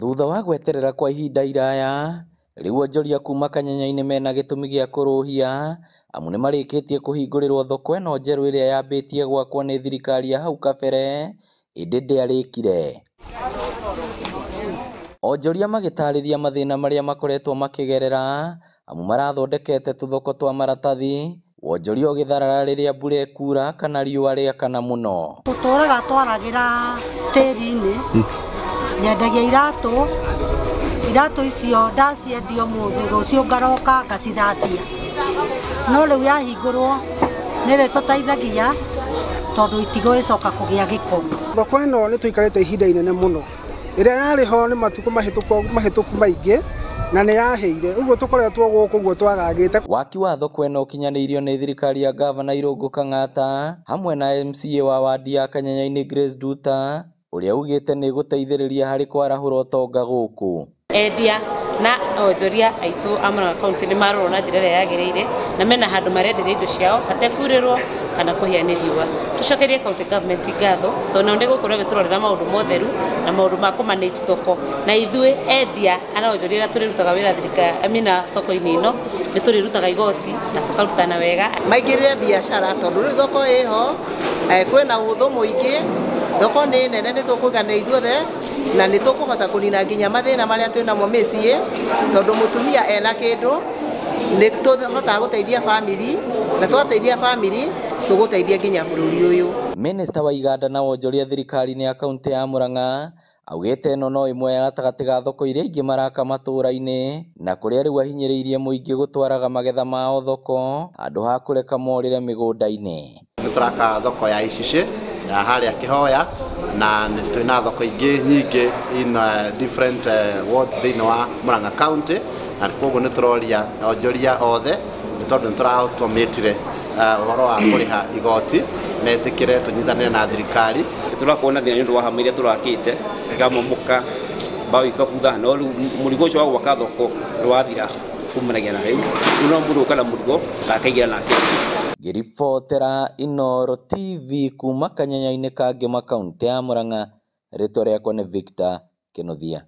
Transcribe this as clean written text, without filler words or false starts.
Thutha wa gweterera kwa ihinda iraya, rĩu onjoria kuma Kanyenya-inĩ mena gĩtũmi gĩa kũrũhia amu nĩmarĩkĩtie kũhingũrĩrwo thoko ĩno njerũ ĩrĩa yambĩtie gwakwo nĩ thirikari ya hau kabere ĩndĩ ndĩarĩkire. Onjoria magĩtarĩria mathĩna marĩa makoretwo makĩgerera amu marathondekete tũthoko twa maratathi, wonjoria ũgĩtharara rĩrĩa mbura ĩkura kana riũa rĩakana mũno. Tũtũraga twaragĩra tĩri-inĩ, nyendagia iratũ, iratũ icio ndaciendia ũmũthĩ, rũciũ ngaroka ngacithambia. No rĩu yahingũrwo nĩrĩtũteithagia tondũ itigũgĩcoka kũgĩa gĩko. Thoko ĩno nĩ tũikarĩte ihinda inene mũno, ĩrĩa yarĩ ho nĩ matukũ mahĩtũku maingĩ na nĩ yahĩire, ũguo tũkoretwo gũkũ ũguo twagagĩte. Waki wa thoko ĩno ũkinyanĩirio nĩ thirikari ya Gavana Irũngũ Kang'ata hamwe na MCA wa wadi ya Kanyenya-inĩ Grace Nduta ũrĩa ugĩte nĩ gũteithĩrĩria harĩ kwarahũra ũtonga gũkũ. Endia na onjoria aitũ a Murang'a County nĩ marorwo na njĩra ĩrĩa yagĩrĩire na mena handũ marenderia indo ciao matekurĩrwo kana kũhĩa nĩ riũa. Tũcokerie county government ngatho tondũ nao nĩ gũkorwo ĩgĩtũrorera maũndũ motheru na maũndũ ma kũ manage thoko, na ithuĩ endia ana onjoria arĩa tũrĩrutaga wĩra thirikari amina thoko-inĩ ĩno nĩ tũrĩrutaga igoti na tũkarutana wega. Maingĩrĩre biacara tondũ rĩu thoko ĩho, kwĩna ũhũthũ mũingĩ, thoko nĩ nene, nĩ tũkũiganĩra ithuothe na nĩ tũkũhota kũnina nginya mathĩna marĩa twĩnamo mĩciĩ tondũ mũtumia ena kĩndũ nĩ tũhotaga gũteithia family na twateithia family tũgũteithia nginya bũrũri ũyũ. Minista wa iganda na wonjoria thirikari-inĩ ya kaunti ya Murang'a augĩte ĩno no ĩmwe ya gatagatĩ ga thoko iria ingĩ maraka matũũra-inĩ na kũrĩa rĩu ahinyĩrĩirie mũingĩ gũtwaraga magetha mao thoko handũ ha kũreka morĩre mĩgũnda-inĩ. Nĩ tũraka thoko ya Icicĩ ya harĩa Kĩhoya na twĩna thoko ingĩ nyingĩ in different wards thĩinĩ wa Murang'a County, na koguo nĩ tũroria onjoria othe nĩ tondũ nĩ tũra-automatire ũhoro wa kũrĩha igoti metĩkĩre tũnyitanĩre na thirikari. Tũrakorwo na thĩna nĩ ũndũ wa hama iria tũrakĩte ikamomoka, mbaũ ikabutha, no rĩu mũrigo ũcio wa gwaka thoko nĩwathira kumanagia na rĩu. Rĩu no mũndũ ũka na mũrigo akaingĩra nake. Ngĩribotera Inooro TV kuma Kanyenya-inĩ ka Ngĩma kaunti ya Murang'a, rĩtwa rĩakwa nĩ Victor Kĩnuthia.